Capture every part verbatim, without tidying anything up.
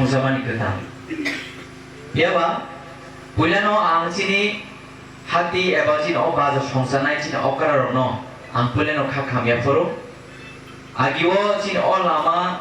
Songsamani kwthang. Phiya ba, puilano ang chini hati eba chini o bazar songsanai chini okra rokno ang puilano kha khamya phuru. Agi o chini o lama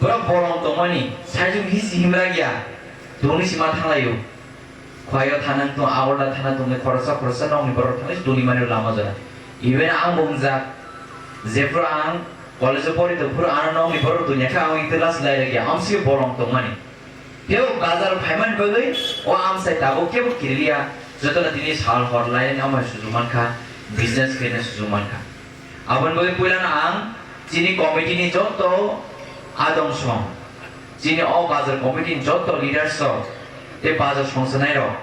pura bolong tongmani, saijung hisi himra ya, tungni sima thanglaio. Khwlai o thana tong, Agartala thana tongni khoroksa khoroksa nokni borok thangwi tuni mani lama jora. Even ang bo wngjak, jephru ang college o pori tongphuru ano nokni borok tongya khe ang itwla swlai rwkya, amsio bolong tongmani. Phiyok bazar phaimani bagwi o amsai tabuk kebo kiriliya, jotono tini sal hor lainani amai sujuk mankha, business khaina sujuk mankha. Aboni bagwi puilano ang chini committee ni joto adong song, chini o bazar committee ni joto leaders rok tei bazar songsanai rok,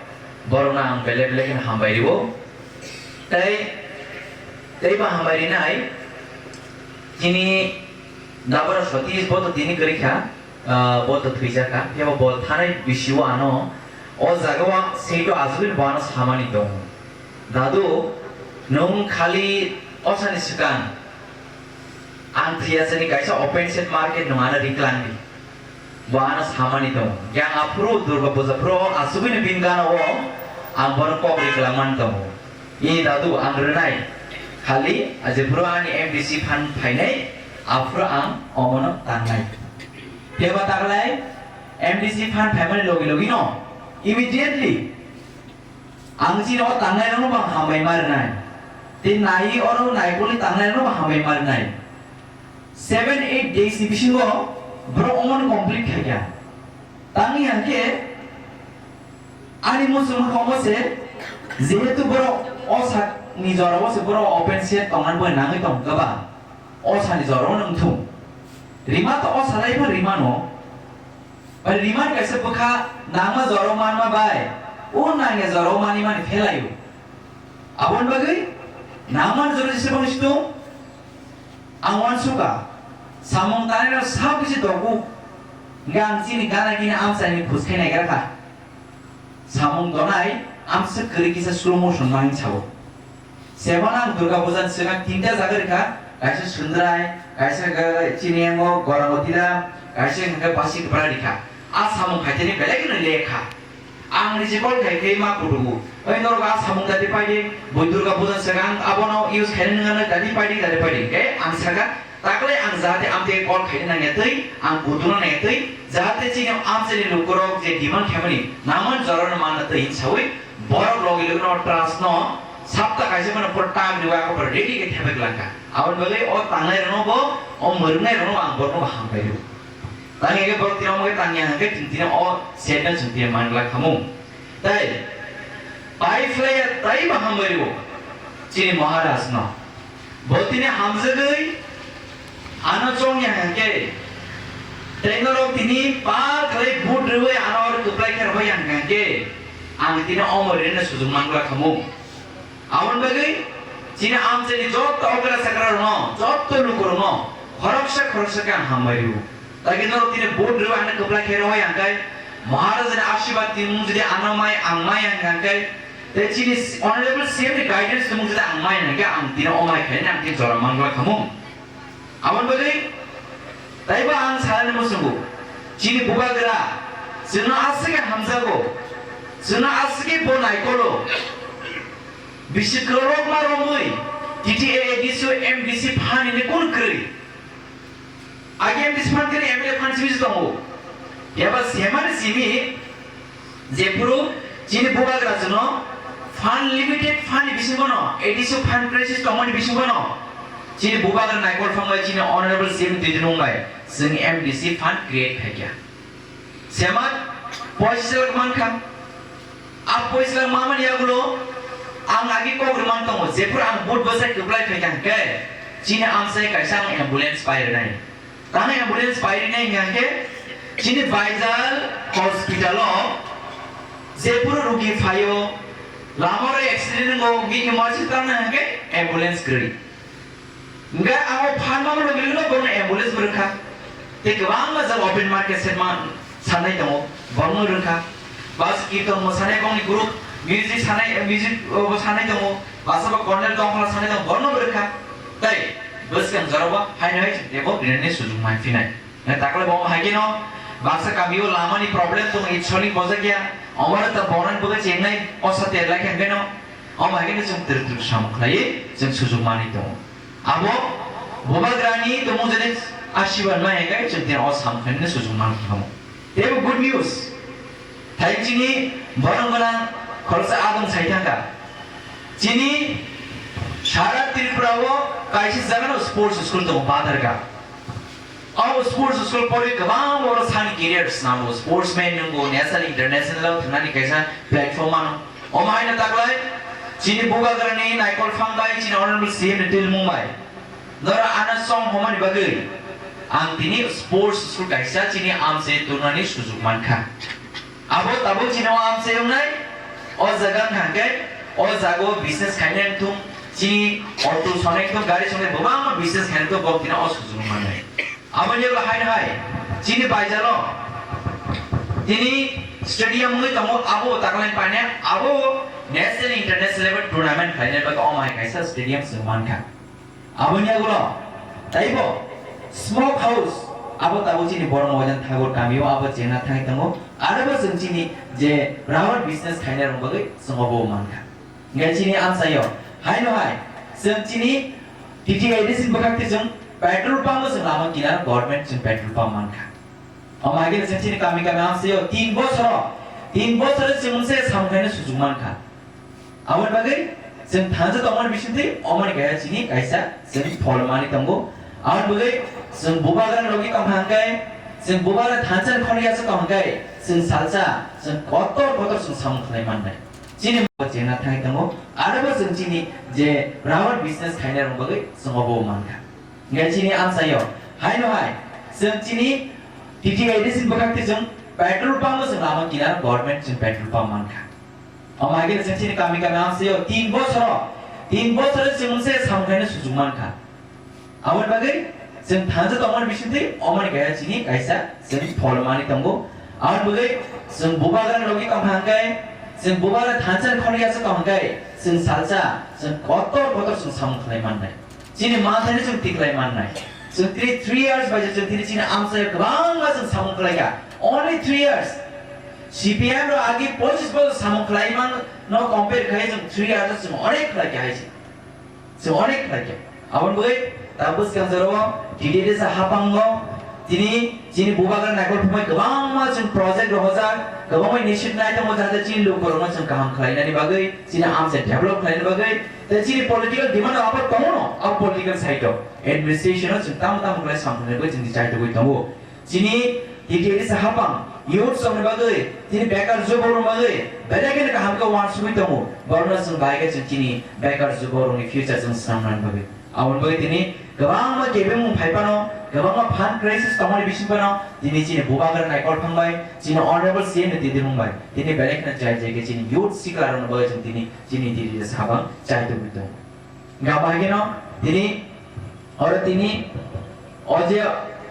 borokno ang belai belai kheno hambai rio. Tei, tei bo hambai rinai chini Dabara Satish bo to tini kwrwi kha. Ah, bo to thwijak kha, phiya bo bo thanai bisi o ano o jaga o seido asugwi bo ano samani tongo, "Dadu, nwng khali osani swkang ang thwiyasani kaisa open set market nwng ano riklang di." Bo ano samani tongo. Yang aphuru Durga Puja phuru asugwino bini gana o ang bono kok riklangmani tongo. "I dadu, ang rwnai. Khali, ah, jephuru ani M D C fund phainai, aphuru ang omono tangnai." Phiya ba taklai M D C fund phaimani logi logi no immediately ang chini o tangnai rokno bang hambai ma rwnai. Tei nai oro naikolni tangnai rokno bang hambai ma rwnai. Seven eight days ni bisingo borok omono complete khaikha. Tangwi hwnkhe ani muchung kha omo se, jehetu borok o sakni jorao se borok open set tongna bo nangwi tong kha ba, o sani jorao nwng thung. Rima to o salai pha rima no. Bai rima kaisa bwkha nangma jorao manma bai, o nangya jorao manwi mani phelaio. Aboni bagwi nangmani jorao jesa bangwi situng. Ang uansukha, samung tanai rok sak bisi dogo, hingkhe ang chini gana gini amchaini khus khai naigra kha. Samung tonai amswk kwrwi kisa slow motion ma hwn sao. Sebo ang Durga Puja ni swkang tinta jaga rikha, kaisa Sundrai, kaisa hwnkhe chini yango Gorangotila, kaisa hwnkhe Basi Kwpra rikha. A samung khaitani belai kheno lekha. Ang risi call khai khe ma kutugo. Oi norok a samung dadi paidi, bui Durga Puja swkang abono use khaina nangani dadi paidi, dadi paidi. Hwnkhe ang saka, taklai ang jahate amtwi call khaina nangya twi, ang kutung nangya twi, jahate chini amchaini lukurok je demand khaimani, nangmani jorano manna twi hinwi sawi, borok logi logi no trust no, sapta kaisa mano pura tang riwa ko pura ready khe thepai langkha. Aboni bagwi o tangnai rokno bo, o mwrwngnai rokno ang borokno bo hambai rw. Tang hwnkhe borok tini omo khe tangya hwnkhe chwng tini o setno chwng tini man glak khamu. Tei pai phlaiya tei bo hambai rw chini Maharaj no. Bo tini hamjagwi ano chongya hwnkhe tei norok tini pal khlai vote rwwi ano oro kwplai khe rohorya hwnkhe ang tini omo rwna sujuk man glak khamu. Aboni bagwi chini amchaini joto okra chakra rokno, joto lukurokno khoroksa khoroksa khe ang hambai rw. Tagi norok tini vote rw ano kwplai khe rohoi ang kai, Maharaj ni ashirbad tini mung jodi ano mai ang mai ang kai, tei chini Honorable C M ni guidance tini mung jodi ang mai ang kai, ang tini o mai khaini ang tini jora mangla khamu. Aboni bagwi taibo ang salani muchungo, chini bubagra chwngno aswk khe hamjago, chwngno aswk khe bo naikolo, bisi kwrwrok ma romwi T T A, A D C, M D C phan hwnwi kunu kwrwi. Age M D C phan kwrwi, M L A phan simi se tongo. Eba semani simi Jephuru chini bubagra chwngno fund, limited fund ni bisingo no, A D C fund crisis tongmani bisingo no, chini bubagra naikol phang bai chini Honorable C M Twijlang bai chwng M D C fund create khaikha. Semat poisa se mankha. A poisa mamani yagulo ang agi kok rwman tongo, jephuru ang vote bwsai kwplai phaikha hwnkhe chini amsai kaisa ang ambulance pai rwnai. Tamo ambulance pai rinai hwnkhe chini Baijal hospital o jephuru rugi phaio, lama o accident wngo, hwnkhe emergency tangna hwnkhe ambulance kwrwi. Hwnkhe abo phan mano logi logi no bono ambulance bo rwkha. Tei kwbangma jaga open market se ma sanai tongo, bono rwkha. Bas kirton mosanai bongni group, music sanai, music bo sanai tongo, basa bo corner dongphla sanai tongo, bono bo rwkha. Tei bwskang jorabo haino hai tebo rinani sujuk manphinai. Nang takle bo hai khe no Baksa kamio lamani problem tongo, it solving bojakya, omoro ta bonan boga chengnai, osa terlai khe hwnkhe no, omo hai khe no chwng twrwk twrwk samung khlaiwi chwng sujuk manwi tongo. Abo bubagrani tongmung jani asiban mai hai khe chwng tei o samung khlainani sujuk manwi tongo. Teibo good news. Thai chini borong gwnang khoroksa adong sai thangkha. Chini sara Tripura o kaisa jaga no sports school tongo, Badarga. O sports school pori kwbang borok sani career swnamo, sportsman nwngo, national, international o thwngnani kaisa platform ano. Omo haino taklai chini bubagrani naikol phang bai chini honorable C M ni twilmung bai. Noro ano song homani bagwi ang tini sports school kaisa chini amchai turnani sujuk mankha. Abo tabuk chini o amchai wngnai, o jaga wngkha hwnkhe o jaga o business khainai wngthung, chini auto sonai wngthung, gari sonai, kwbangma business khainai wngthung, bo tini o sujuk mannai. Aboni ulo haino hai chini baijalo tini stadium wngwi tongo, abo taklai paine abo national international level tournament khlainai bagwi omo hai kaisa stadium chwng mankha. Aboni ulo taibo smoke house abo tabuk chini borok moidan thagur kamio abo chengna thangwi tongo, arabo chwng chini je rubber business khainai rok bagwi chwng obo mankha. Hingke chini amsaio haino hai chwng chini T T A D C ni bwkhak twi chwng petrol pump o chwng lama kinar government chwng petrol pump mankha. Omo hai khe chwng chini kami kami amsaio tin bosoro, tin bosoro chwng se samung khaina sujuk mankha. Aboni bagwi chwng thansa tongmani bisingtwi omoni kaisa chini kaisa chwng phol manwi tongo. Aboni bagwi chwng bubagra logi tongkha hwnkhe, chwng bubagra thansa ni khorokya se tongkha hwnkhe, chwng salsa chwng kotor kotor chwng samung khlai mannai. Chini bo chengna thangwi tongo, arabo chwng chini je rubber business khainai rok bagwi chwng obo mankha. Hingke chini amsaio haino hai chwng chini T T A D C ni bwkhak twi chwng petrol pump o chwng lama kinar government chwng petrol pump mankha. Omo hai khe chwng chini kami kami amsaio tin bosoro, tin bosoro chwng se samung khaina sujuk mankha. Aboni bagwi chwng thansa tongmani bisingtwi omoni kaisa chini kaisa chwng phol manwi tongo. Aboni bagwi chwng bubagra logi tongkha hwnkhe, chwng bubagra thansa ni khorokya se tong hwnkhe, chwng salsa chwng kotor kotor chwng samung khlai mannai. Chini manthani chwng tiklai mannai. Chwng three, three years bai chwng tini chini amchaio kwbangma chwng samung khlaikha. Only three years. C P M rok agi pochis bosor samung khlai man no compare khai chwng three years chwng onek khlaikha hai se. Chwng onek khlaikha. Aboni bagwi tabuk swkang jorao T T A D C haphango tini chini bubagra naikol phumai kwbangma chwng project rohorjak, kwbangma initiative nai tongo, jahate chini lukurokno chwng kaham khlainani bagwi, chini amchai develop khlainani bagwi, tei chini political demand abo tongo no, abo political side o administration o chwng tamo tamo khlai samung khlainani bagwi chwng chai togwi tongo. Chini T T A D C haphang youth rokni bagwi, chini bekar juborokni bagwi belai kheno kaham khe uansugwi tongo. Borokno chwng bahai khe chwng chini bekar juborokni future chwng swnamnani bagwi. Aboni bagwi tini kwbangma kebengmung phai phano, kwbangma fund crisis tongmani bising phano, tini chini bubagra naikol phang bai, chini honorable C M ni titirmung bai, tini belai kheno jai jai khe chini youth siklarokni bagwi chwng tini chini T T A D C haphang chai tongwi tongo. Hingkha bahai kheno tini oro tini o je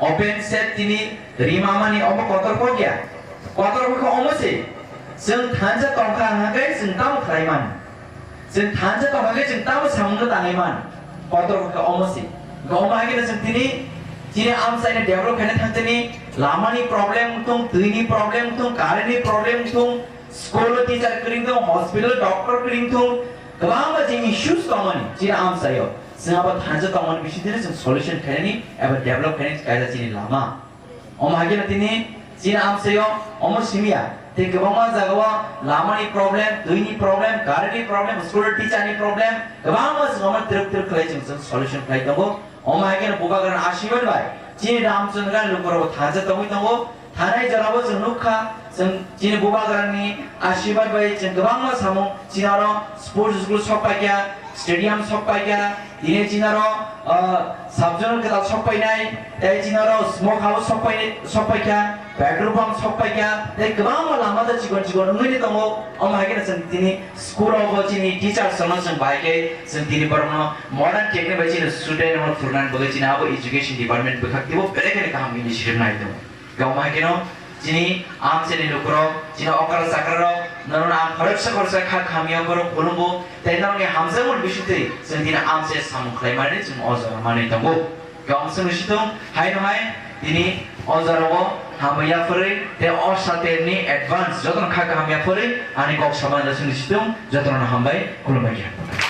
open set tini rimamani omo kotor kok ya. Kotor kok khe omo se. Chwng thansa tongkha hwnkhe chwng tamo khlai man. Chwng thansa tongkha khe chwng tamo samungno tangwi man. Kotor kok khe omo se. Hingkha omo hai kheno chwng tini chini amchaino develop khaina thang tini lamani problem wngthung, twini problem wngthung, current ni problem wngthung, school o teacher kwrwng thung, hospital o doctor kwrwng thung, kwbangma je issues tongmani chini amchaio, chwng abo thansa tongmani bisingtwi chwng solution khainani eba develop khainani kaisa chini lama. Omo hai kheno tini chini amchaio omo simiya tei kwbangma jagao lamani problem, twini problem, current ni problem, school o teacher ni problem, kwbangma chwng omo twrwk twrwk khlai chwng chwng solution khlai tongo. Omo hai kheno bubagrani asirwad bai chini Ramchandra lukurok thansa tongwi tongo. Thanai jorao chwng nukha, chwng chini bubagrani asirwad bai chwng kwbangma samung, chini oro sports school sok paikha, stadium sok paikha, tini chini oro, ah, sub-zonal kwtal sok painai, tei chini oro smoke house sok pai, sok paikha, petrol pump sok paikha, tei kwbangma lama da chikon chikon wngwi tongo. Omo hai kheno chwng tini school o bo chini teachers rokno chwng bahai khe chwng tini borokno modern technique bai chini student rokno phurunani bagwi chini abo education department bwkhak teibo belai kheno kaham initiative nai tongo. Khe omo hai kheno chini amchaini lukurok, chini okra chakrarok, norokno ang khoroksa khoroksa kha khamya borok khulumgo, tei norokni hamjakmani bisingtwi chwng tini amchai samung khlai mani chwng o jaga manwi tongo. Khe omo chwngno sithung, haino hai tini o jorao Hamya phwrwi tei o satirni advance jotono kha kaham ya phwrwi ani kok samani rwchapni situng jotono hambai khulumbai kha.